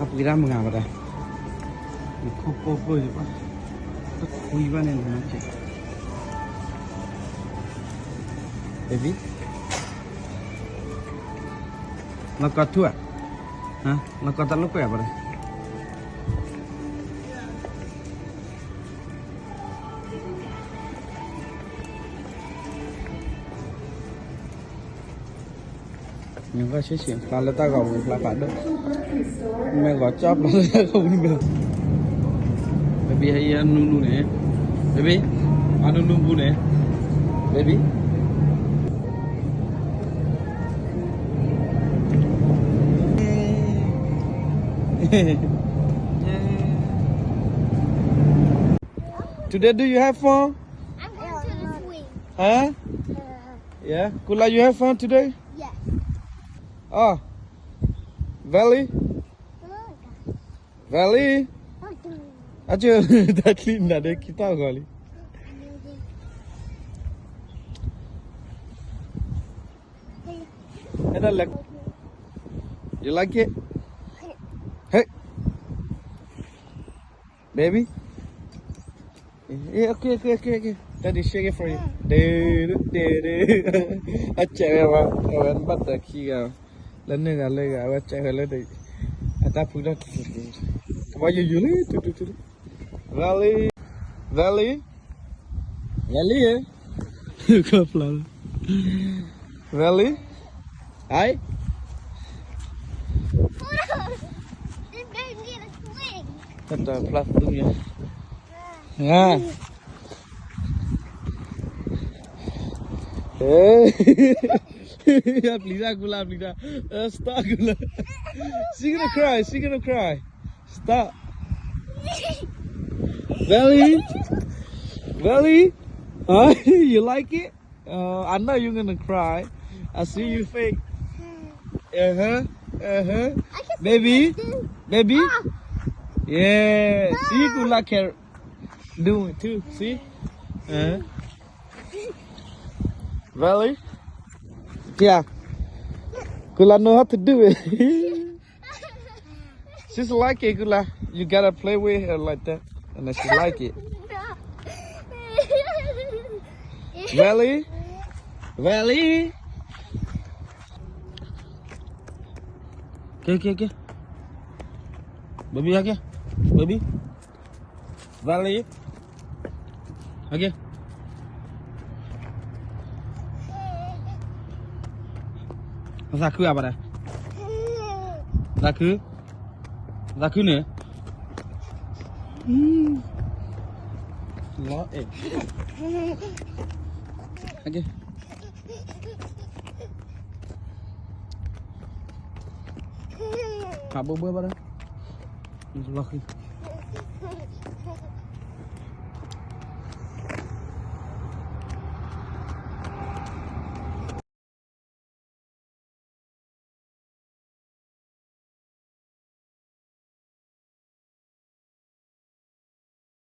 အပှ့ၤဒၣ်မုၢ်ဂၤဘၣ်ဒီး, နခိၣ်ပိၢ်ပိၢ်ယဘၣ်, တခွံဘၣ်န့ၣ်နကဲ, baby, လီၤကီထူၣ်ဧါ, လီၤကီတၢ်လိာ်ကွဲဘၣ်ဒီး နဂီၢ်ဆ့ဆ့ ဖျါလၢတၢ်ဂီၤပူၤဖျါဖးဒိၣ်, မ့ၢ်ဂီၤကၠီဖျါလၢတၢ်ဂီၤပူၤမ့ၢ်, baby ဟဲအံၤနူနူန့ၣ်, baby အနူနူပူၤန့ၣ်, baby Today, do you have fun? I'm going to the swing. Huh? Yeah. Kula, you have fun today? Yes. Oh. Valley? Valley? အကၢ် တၢ်ချံနၤဒဲကံတၢ်ဂီၤလံ. You like it? Hey. Baby? Okay, okay, okay, okay. Daddy, shake it for you. ဒ့ဒ့ဒ့, အကဲဝဲဝဲ, အဝဲဘၣ်တၢ်ခံဂၤ, လၢန့ၢ်ဂၤလၢဂၤ အဝဲကဲဝဲလၢဒ့, အတၢ်ဖုထီၣ်က့ၤ, ကဘီယူၤယူၤလံ, တူတူတူ, Valley, Valley, Valley, ခီဖျိလီၤ, Valley, hi. တၢ်ဖျါသူမ့ၢ်, ငါ, Please, Kula, please. Stop, Kula. She gonna cry, she gonna cry. Stop. Belly? Belly? Huh? You like it? Uh, I know you're gonna cry. I see you fake. Uh-huh. Uh-huh. Baby? Baby? Yeah. See, Kula can do it too. See? Uh-huh. Belly? Yeah. Kula know how to do it. She's like it, Kula. You gotta play with her like that. And then she like it. Belly? Belly? Okay, okay, okay. Baby, okay. Baby. Belly. Okay. သးခုအဘၣ်ဒၣ်, သးခု, သးခုန့ၣ်, လီၤအဲၣ်, okay. ဖးဘိဘိဘၣ်ဒၣ်, လီၤဃံ.